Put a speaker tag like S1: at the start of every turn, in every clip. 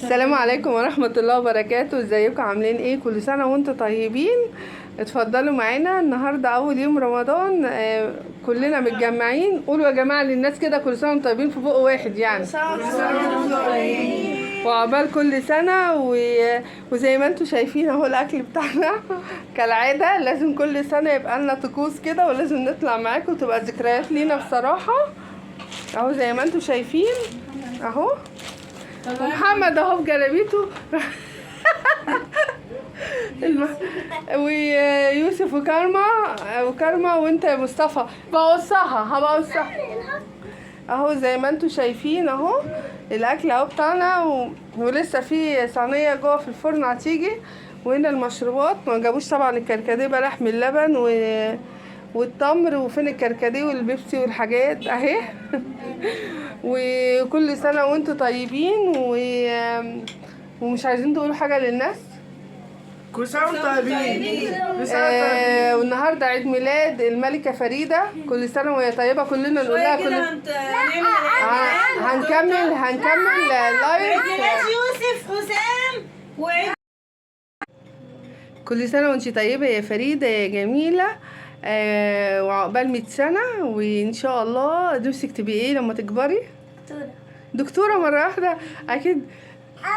S1: السلام عليكم ورحمة الله وبركاته. ازيكم عاملين ايه؟ كل سنة وانتم طيبين. اتفضلوا معانا النهاردة اول يوم رمضان، كلنا متجمعين. قولوا يا جماعة للناس كده كل سنة وانتم طيبين في بق واحد يعني، وعقبال كل سنة. وزي ما انتم شايفين اهو الاكل بتاعنا كالعادة، لازم كل سنة يبقى لنا طقوس كده ولازم نطلع معاكم وتبقى ذكريات لينا بصراحة. اهو زي ما انتم شايفين اهو، ومحمد اهو بجلابيته ويوسف وكارما وانت يا مصطفى. بقصها هبقصها اهو زي ما انتم شايفين اهو الاكل اهو بتاعنا، ولسه في صينية جوه في الفرن هتيجي. وهنا المشروبات ما جابوش طبعا، الكركديه بلح من اللبن والتمر، وفين الكركديه والبيبسي والحاجات اهي. وكل سنة وانتم طيبين. ومش عايزين تقولوا حاجة للناس؟
S2: كل سنة وانتم طيبين. كل سنة وانتم طيبين.
S1: والنهارده عيد ميلاد الملكة فريدة، كل سنة وهي طيبة. كلنا نقول لها كل هنكمل live.
S3: ميلاد يوسف حسام وعيد.
S1: كل سنة وانت طيبة يا فريدة يا جميلة، وعقبال 100 سنة، وإن شاء الله نفسك تبقي إيه لما تكبري؟
S4: دكتورة.
S1: دكتورة مرة واحدة؟ أكيد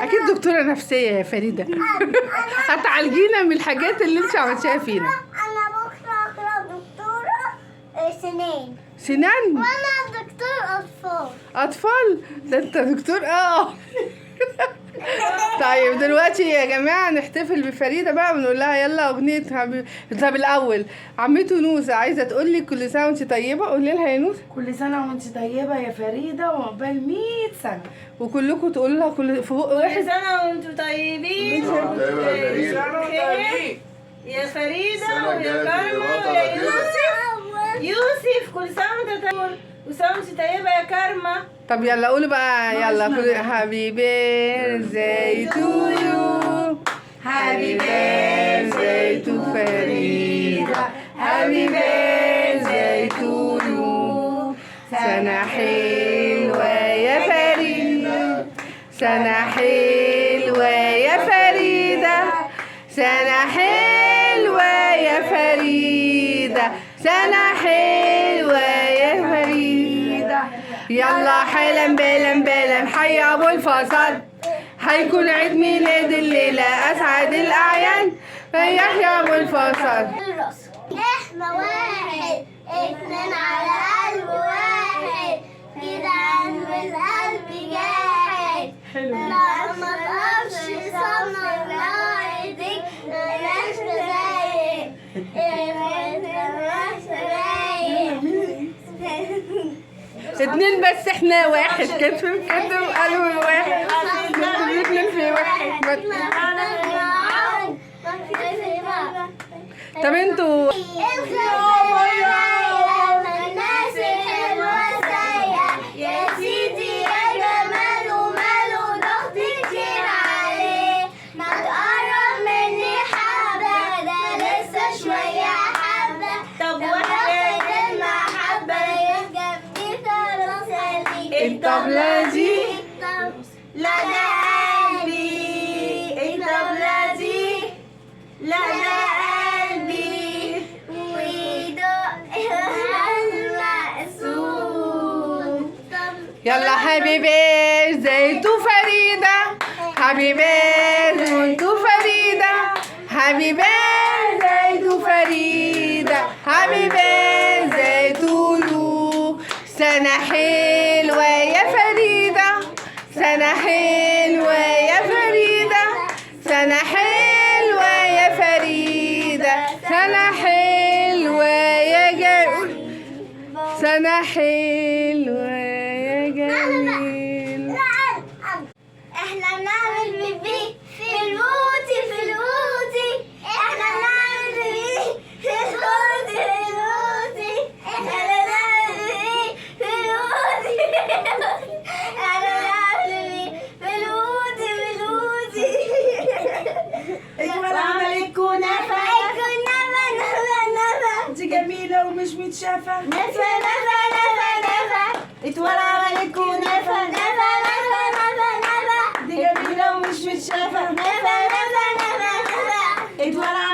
S1: أكيد دكتورة نفسية يا فريدة. هتعالجينا من الحاجات اللي انت عملتيها فينا.
S4: أنا بكرة أقرأ دكتورة سنان.
S1: سنان؟
S4: وأنا دكتور أطفال.
S1: أطفال؟ ده أنت دكتور طيب دلوقتي يا جماعة نحتفل بفريدة بقى ونقول لها يلا أغنية حبيبي. طب الأول عمته نوسة عايزة تقول لك كل سنة وأنت طيبة، قولي لها يا نوسة.
S3: كل سنة وانت طيبة يا فريدة وعقبال 100 سنة.
S1: وكلكم تقولوا لها كل في بق
S3: كل
S1: واحد.
S3: سنة وانتم طيبين.
S5: طيبة يا فريدة.
S3: خير يا فريدة
S5: السنة
S3: ويا
S5: الجاية
S3: كارما
S5: تبقي
S3: ويا
S5: بطلة كده.
S3: يوسف. يوسف كل سنة وانت طيب، وسنة وانت طيبة يا كارما.
S1: طب يلا قولوا بقى، يلا كل happy birthday to you، happy birthday to فريدة، happy birthday to you. سنة حلوة يا فريدة، سنة حلوة يا فريدة، سنة حلوة يا فريدة، سنة حلوة يا فريدة. يلا حالا بالا بالا حي ابو الفصل، هيكون عيد ميلاد الليلة اسعد الاعيان، فيحيى ابو الفصل.
S4: الرأس. احنا واحد اتنين على قلب واحد، جدعان والقلب جاحد. لا ما تقفش صنع ايديك، ملاش رايق ملاش رايق.
S1: اتنين بس احنا واحد، كتف في كتف قلب واحد، اتنين في واحد. طب انتوا
S4: الناس الحلوة سايقة يا سيدي يا جمال وماله ضغط كتير عليه، ما تقرب مني حبة ده لسه شوية حبة.
S3: طب
S4: واحد المحبة يجنبي خلاص خليك.
S1: الطبلة دي
S3: لا ده قلبي، الطبلة دي لا ده قلبي.
S4: ويدق المقسوم.
S1: يلا happy birthday to فريدة، happy birthday to فريدة، happy birthday to فريدة، happy birthday to you. سنة حلوة يا فريدة، سنة حلوة يا فريدة، سنة حلوة يا فريدة، سنة حلوة يا جميل، سنة حلوة يا جميل.
S4: احنا بنعمل بيبي في البوتي في البوتي، احنا بنعمل بيبي في البوتي في البوتي، احنا بنعمل بيبي في البوتي، احنا بنعمل بيبي في البوتي في البوتي.
S3: وعملت كنافة.
S4: نفا نفا نفا
S3: انت جميلة ومش متشافة.
S4: نفا نفا نفا نفا
S3: اتولى عملت كنافة.
S4: نفا نفا نفا نفا
S3: دي جميلة. الشفا. نفا نفا نفا نفا. اتولع.